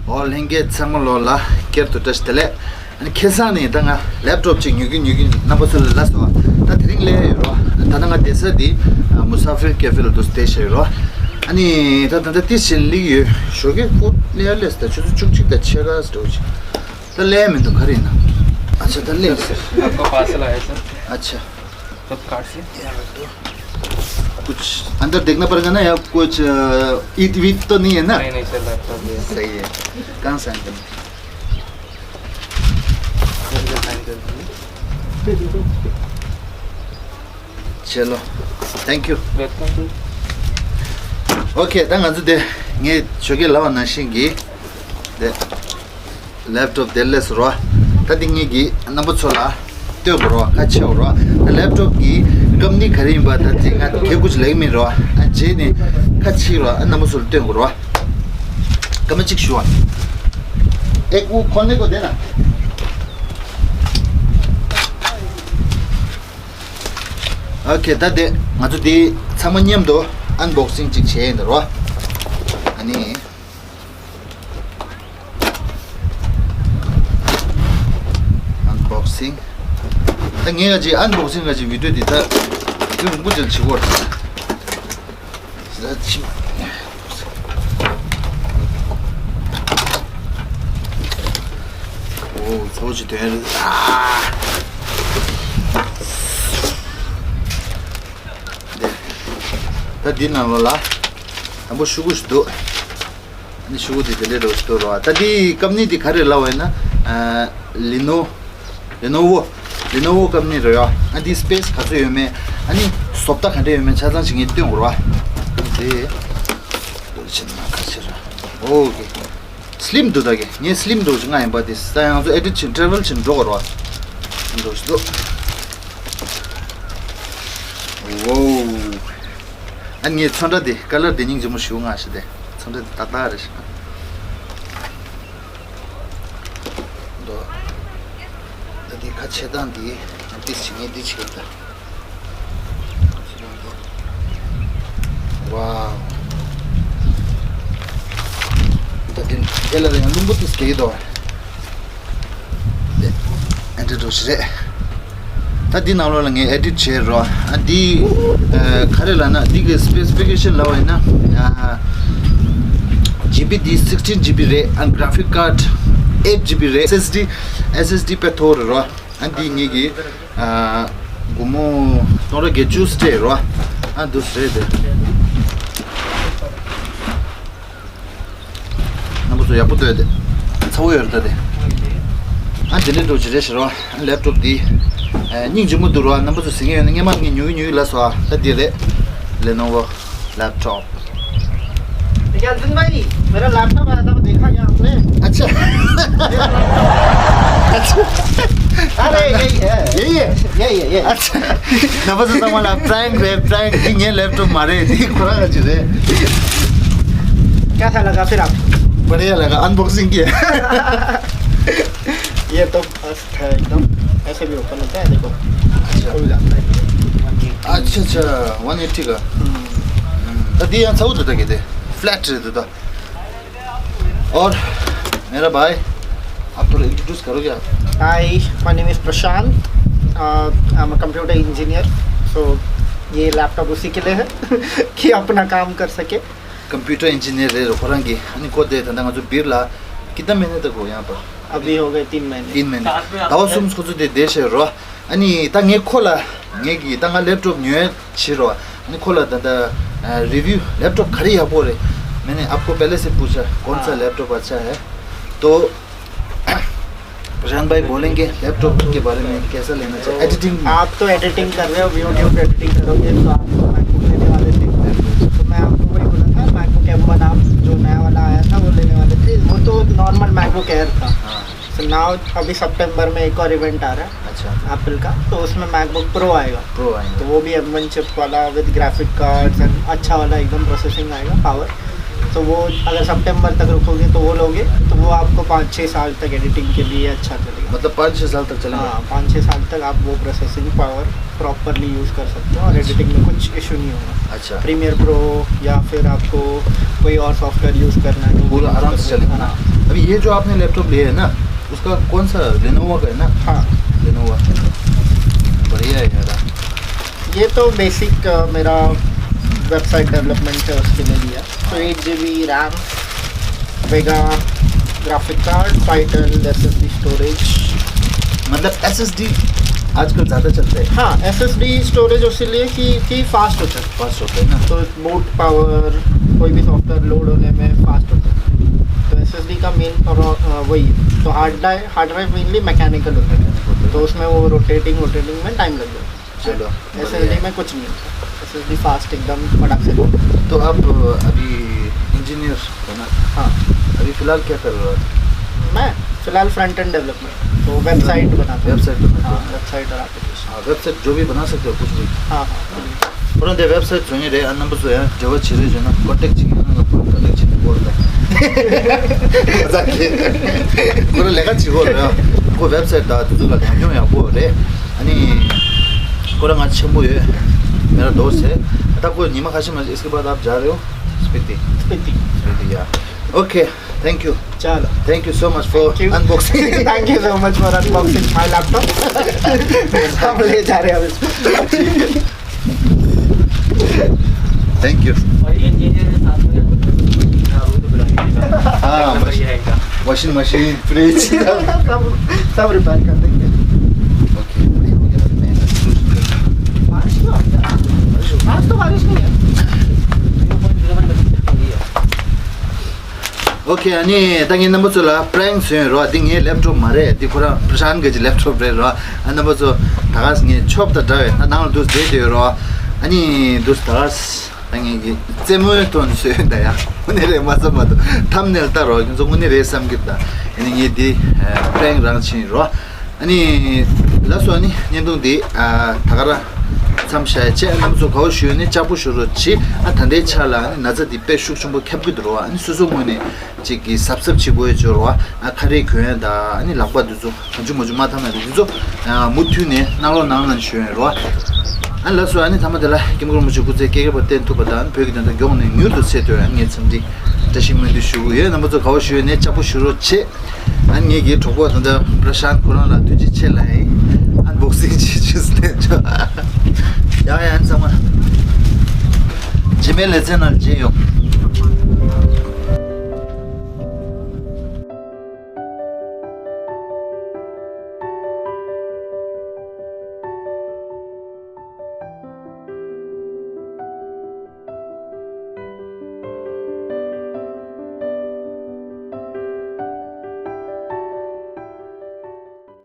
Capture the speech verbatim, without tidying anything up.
ཨོ་ལྷན་རྒྱས་ཚང་མ་ལོ་ལ་བསྐྱར་དུ་བཀྲ་ཤིས་བདེ་ལེགས། ཨ་ནི་ཁ་སང་ནས་ད་ང་ལེབ་ཀྲོབ་ཅིག་ཉོ་གི་ཉོ་གི་རྣམ་པ་ཚོ་ལ་ལབ་སོང་། ད་དེ་རིང་སླེབས་ཡོད་རོ། ད་ལྟ་ང་བསྡད་ས་འདི་མུ་ས་ཕིར་ཀེ་ཧྥེ་ལ་འདུག་སྟེ་བཞག་ཡོད་རོ། ཨ་ནི་ད་ད་ལྟ་ཏི་ཞིག་སླེབས་ཡོད། ཞོགས་ཀས་ཁོ་སླེབས་ཡ་སླེབས་ད་ཆུ་ཚོད་བཅུ་གཅིག་དང་ཕྱེད་ཀ་ཙམ་འགྲོ་གི། ད་སླེབས་མི་འདུག་ག་རེ་ཡིན་ན། ཨ་ཆ་ད་སླེབས་ཟེར། आपका पार्सल आया सर। अच्छा। फ्लिपकार्ट से। कुछ अंदर देखना पड़ेगा ना या कुछ, अ, ईद वीद तो नहीं है ना? नहीं, नहीं सर, लैपटॉप है। सही है। कहाँ साइन करना? इधर साइन कर दीजिए। चलो, thank you। Welcome sir. OK, ད་ང་ཚོ་དེ་ངས་ཞོགས་ཀས་ལབ་པ་ནང་བཞིན་གྱི་དེ། ལེབ་ཀྲོབ་དེ་སླེབས་སོང་རོ། ད་འདི་ངེད་ཀྱིས་རྣམ་པ་ཚོ་ལ་སྟོན་དགོས་རོ། ཁ་ཕྱེ་རོ། ད་ལེབ་ཀྲོབ་ཀྱི་ཀམ་ནི་ག་རེ་ཡིན་པ་ད་དེ་ང་གལ་ཀུ་ཅི་ལེགས་མིན་རོ། ཨ་རྗེས་ནས་ཁ་ཕྱེ་རོ། ཨ་རྣམ་པ་ཚོ་ལ་སྟོན་དགོས་རོ། སྐར་མ་གཅིག་ཞུ་ཨ། एक वो खोलने को देना। OK, ད་དེ་ང་ཚོ་དེ་ཚང་མ་མཉམ་དུ་ཨན་བོག་སིང་ཅིག་བྱས་ཡིན་ད་རོ། ཨ་ནི། Unboxing། ད་ངས་ང་ཅིག་ཨན་བོག་སིང་ང་ཅིག་བི་ཌིའོ་འདི་ད་དེ་རིང་པོ་ཅིག་བྱེད་དགོས་རེད། ཟ་ཆི་མ། ཨོ་ཚོ་ཅི་དོན་རེད། ཨ། ད་འདི་ནང་ལོགས་ལ་དང་པོ་ཤོག་གུ་ཞིག་འདུག་ཨ་ནི་ཤོག་གུ་དེ་དེ་འདྲའི་འདྲ་བོ་ཞིག་འདུག་རོ། ད་འདི་ཀམ་ནི་དེ་ག་རེ་ལབ་པ་ཡིན་ན། ལི་ནོ། ལི་ནོ་ཝོ། ལི་ནོ་ཝོ་ཀམ་ནི་རེད་ཡ། ཨ་འདི་སི་པེ་སི་ག་ཚོད་ཡོད་མེད། ཨ་ནི་བཟོ་ལྟ་ག་འདྲ་ཡོད་མེད་ཆ་ཚང་ཞིག་ངས་སྟོན་དགོས་རོ། ཨ་འདི་འདུག་ཕྱིན་ན་ཁ་ཕྱིར། ཨོ་ཀེ། སི་ལིམ་འདུག་ད་གེ། ངས་སི་ལིམ་འདུག་ཅིག་ང་ཡིན་པ་དེ་ས་ཡང་ཚོ་ཨེ་ཌིཊ་ཕྱིན་ཊེ་རེ་ཝལ་ཕྱིན་འགྲོ་དགོས་རོ། འདུག་ཞིག་འདུག་ཨོ། ཨ་ངའི་ཚོན་ཁྲ་དེ་ཀ་ལར་དེ་སྙིང་རྗེ་མོ་ཞིག་ང་ཞིག་དེ་ཚོན་ཁྲ་དེ་ཏག་ཏག་རེད་ཤག་འདུག་ད་དེ་ཁ་ཕྱེ་སྟངས་དེ་ཏིས་བྱེད་ངེས་འདི་བྱེད་ད། ཝའོ། ད་དེ་དེ་ལ་ཡང་རླུང་པོ་ཏིས་སྐྱེ་གི་འདུག་ཨེ་འདྲ་འགྲོ་ཞིག་རེད། ད་འདི་ནང་ལོགས་ལ་ངས་ཨེ་ཌིཊ་བྱས་རོ། ཨ་འདི་ཨ་ག་རེ་ལབ་ན་འདི་གི་སི་པེ་སི་ཕི་ཀེ་ཤན་ལབ་པ་ཡིན་ན། ཨ་ཇི་བི་འདི་སིག་སི་ཊིན་ཇི་བི་རེད། ཨ་གྷ་ར་ཕིག་ཀར་ཌི་ཨེཊ་ཇི་བི་རེད། ཨེསི་ཨེསི་ཌི་ཨེསི་ཨེསི་ཌི་དཔེ་མཐོ་རེད་རོ། ཨ་འདི་ངེད་ཀྱི་ཨ་སྒོར་མོ་སྟོང་ཕྲག་བརྒྱད་ཅུ་སྤྲད་རོ། ཨ་འདུག་སེ་རེད་དེ། རྣམ་པ་ཚོ་ཡག་པོ་ལྟོས་ཏེ། ཚ་བོ་ཡོད་རེད་ད་དེ། ཨ་འདི་འདྲའི་འགྲོ་ཅི་རེད་ཤི་རོ། ཨ་ལེབ་ཀྲོབ་འདི། ཨ་སྙིང་རྗེ་མོ་འདུག་རོ། རྣམ་པ་ཚོ་ཟིན་གྱི་ཡོད་ན་སྔན་མ་ངས་ཉོ་གི་ཉོ་གི་ལབ་སོང་། ཨ་ད་འདི་རེད། Lenovo laptop। क्या अर्जुन भाई, मेरा लैपटॉप आया था, वो देखा क्या आपने? अच्छा। अच्छा। अरे, यही है। यही है? यही है, यही। अच्छा। རྣམ་པ་ཚོ་ཚང་མ་ལ་པྲེང་རེད། པྲེང་འདི་ངའི་ལེབ་ཀྲོབ་མ་རེད། འདི་ཁོ་རང་གི་རེད། कैसा लगा फिर आप? बढ़िया लगा। अनबॉक्सिंग किया। ये तो मस्त है एकदम। ऐसे भी ओपन होता है, देखो। अच्छा। खुल जाता है। अच्छा, अच्छा, वन एटी का। हम्म। तो दिया था उधर तक थे, फ्लैट रहता था। और मेरा भाई, आप थोड़ा इंट्रोड्यूस करोगे आप? Hi, my name is Prashant। Uh, I'm a computer engineer। So ये लैपटॉप उसी के लिए है कि अपना काम कर सके। ཀམ་པུ་ཊར་ཨིན་ཇི་ནི་ཡར་རེད་རོ་ཁོ་རང་གིས། ཨ་ནི་ཁོ་དེ་ད་ལྟ་ང་ཚོ་སྦིར་ལ་कितना महीने तक हो यहाँ पर? अभी हो गए तीन महीने। तीन महीने। ཟླ་བ་གསུམ་ཁོ་ཚོ་དེ་བསྡད་བཞག་རོ། ཨ་ནི་ད་ངས་ཁོ་ལ་ངེད་ཀྱིས་ད་ང་ལེབ་ཀྲོབ་ཉོས་བྱས་རོ། ཨ་ནི་ཁོ་ལ་ད་ལྟ་रिव्यू लैपटॉप ག་རེ་ཡག་པོ་རེད། मैंने आपको पहले से पूछा कौन सा लैपटॉप अच्छा है। तो प्रशांत भाई बोलेंगे लैपटॉप के बारे में, कैसा लेना चाहिए। एडिटिंग। आप तो एडिटिंग कर रहे हो, वीडियो एडिटिंग करोगे, तो आप तो मैकबुक लेने वाले थे। तो मैं आपको वही बोला था, मैकबुक एम वन आप जो नया वाला आया था, वो लेने वाले थे। वो तो नॉर्मल मैकबुक एयर था। हाँ। तो नाउ अभी सितंबर में एक और इवेंट आ रहा है, अच्छा। एप्पल का, तो उसमें मैकबुक प्रो आएगा। प्रो आएगा। तो वो भी एम वन चिप वाला, विद ग्राफिक कार्ड्स एंड अच्छा वाला एकदम प्रोसेसिंग आएगा, पावर। तो वो अगर सितंबर तक रुकोगे तो वो लोगे, तो वो आपको पाँच छः साल तक एडिटिंग के लिए अच्छा चलेगा। मतलब पाँच छः साल तक चलेगा? हाँ, पाँच छः साल तक आप वो प्रोसेसिंग पावर प्रॉपरली यूज़ कर सकते हो और एडिटिंग में कुछ इशू नहीं होगा। अच्छा। प्रीमियर प्रो या फिर आपको कोई और सॉफ्टवेयर यूज़ करना है तो पूरा आराम से चलेगा ना? हाँ। अभी ये जो आपने लैपटॉप लिया है ना, उसका कौन सा, लेनोवा का है ना? हाँ। लेनोवा। बढ़िया है यार। ये तो बेसिक मेरा वेबसाइट डेवलपमेंट है, उसके लिए लिया। तो eight G B RAM, Vega graphic card, title, S S D storage. मतलब एस एस डी आजकल ज़्यादा चलता है। हाँ, एस एस डी स्टोरेज उसी लिए कि कि फास्ट होता है। फास्ट होता है ना? तो बूट पावर, कोई भी सॉफ्टवेयर लोड होने में फास्ट होता है। तो एस एस डी का मेन वही है। तो hard drive, hard drive mainly mechanical होता है, तो उसमें वो रोटेटिंग रोटेटिंग में टाइम लग जाता है। चलो, एस एस डी में कुछ नहीं होता, एस एस डी फास्ट एकदम फटाक से। तो आप अभी इंजीनियर हो ना? हाँ। अभी फिलहाल क्या कर रहे हो आप? मैं फिलहाल फ्रंट एंड डेवलपमेंट, तो वेबसाइट बनाता हूँ। वेबसाइट बनाते हो? हाँ, वेबसाइट और एप्लीकेशन। हाँ, वेबसाइट जो भी बना सकते हो, कुछ भी। हाँ, हाँ, कुछ भी। ཁོ་རང་དེ་ཝེབ་སའིཊ་བཟོ་མཁན་རེད། ཨ་རྣམ་པ་ཚོ་ཡང་འབྲེལ་བ་བྱེད་རེས་བྱས་ན་ཀོན་ཊེག་བྱེད་མཁན་རྣམས་ལ་ཁོ་རང་ཀོན་ཊེག་བྱེད་དགོས་རེད། ཁོ་རང་ལས་ཀ་བྱེད་དགོས་རེད། ཁོ་ཝེབ་སའིཊ་དང་དེ་ཚོ་ལ་ཉམས་མྱོང་ཡག་པོ་རེད། ཨ་ནི་ཁོ་རང་ང་ཆེན་པོ་ཡོད། मेरा दोस्त है। ད་ཁོ་ཉི་མ་ཁ་ཤས་མ་इसके बाद आप जा रहे हो स्पीति? स्पीति। स्पीति, या। Okay, thank you। चलो। Thank you so much for unboxing। Thank you so much for unboxing my laptop। हम ले जा रहे हैं अब इसको। Thank you। और इंजीनियर के साथ में कुछ, हाँ, वो तो बुला लीजिएगा। हाँ, वॉशिंग मशीन, फ्रिज, सब, सब रिपेयर कर देंगे। ओके, वही हो गया, मैं बारिश तो आता है। आज तो बारिश नहीं है। ཨོ་ཁེ། ཨ་ནི་ད་ངས་རྣམ་པ་ཚོ་ལ་པྲེང་བཟོས་རོ། འདི་ངའི་ལེབ་ཊོབ་མ་རེད། འདི་ཁོ་རང་པྲ་ཤཱན་གྱི་ལེབ་ཊོབ་རེད་རོ། ཨ་རྣམ་པ་ཚོ་ད་ག་ངས་ཆོབ་དང་འདྲ་བའི་ད་ནང་ལ་འདུག་བསྡད་དེ་ཡོད་རོ། ཨ་ནི་འདུག་ད་ག་ད་ངས་ཀྱི་རྩེད་མོའི་དོན་བཟོས་ད་ཡ། དངོས་གནས་རེད་མ་བསམ་མ་གཏོགས་ཐམ་ནེལ་ལྟ་རོ། ཁྱོད་ཚོ་དངོས་གནས་རེད་བསམ་གྱི་ད། ཨ་ནི་ངས་འདི་པྲེང་རང་ཕྱིན་རོ། ཨ་ནི་ལགས་སོ། ཨ་ནི་བརྙན་ཐུང་འདི་ཨ་ད་ག་ར་མཚམས་བཞག་ཡ་བྱས། རྣམ་པ་ཚོ་དགའ་བོ་ཞུ་ནས་ལྕགས་པོ་ཞུ་རོགས་གྱིས། ཨ་ད་ལྟའི་ཆ་ལ་ཨ་ནི་ན་ཚ་འདི་དཔེ་ཤུགས་ཆེན་པོ་ཁྱབ་ཀྱི་འདུག་རོ། ཨ་ནི་སོ་སོ་ངོས་ནས་ཅིག་གི་གཟབ་གཟབ་བྱེད་དགོས་ཡོད་ཅོ་རོ། ཨ་ཁ་རས་གོན་ཡ་ད་ཨ་ནི་ལག་པ་འདི་ཚོ་གང་བྱུང་མང་བྱུང་མ་འཐམ་ཡ་འདི་ཚོ་མུ་མཐུད་ནས་གནང་རོགས་གནང་ལ་ཞུ་ཡ་རོ། ཨ་ནི་ལགས་སོ། ཨ་ནི་མཐའ་མ་དེ་ལ་སྐྱབས་མགོན་རིན་པོ་ཆེ་སྐུ་ཚེ་བསྐལ་བརྒྱར་བརྟན་ཐུབ་པ་དང་། བོད་ཀྱི་དོན་དག་མགྱོགས་ནས་མྱུར་དུ་སེལ་ཐུབ་ཡ། ཨ་ནི་ངས་འཚམས་འདྲི་བཀྲ་ཤིས་སྨོན་འདུན་ཞུ་གི་ཡོད། རྣམ་པ་ཚོ་དགའ་བོ་ཞུ་ནས་ལྕགས་པོ་ཞུ་རོགས་བྱེད། ཨ་ནི་ངེད་ཀྱི་གྲོགས་པོ་ད་ལྟ་པྲ་ཤཱན་ཁོ་རང་ལ་ཐུགས་རྗེ་ཆེ་ལབ་ཡིན། ཨན་བོག་སིང་བྱེད་ཆུ་སྟེ་ཆོ། ཡ་ཡ། ཨན་ཚང་མ་རྗེས་མའི་ལེ་ཚན་ནང་མཇལ་ཡོང་།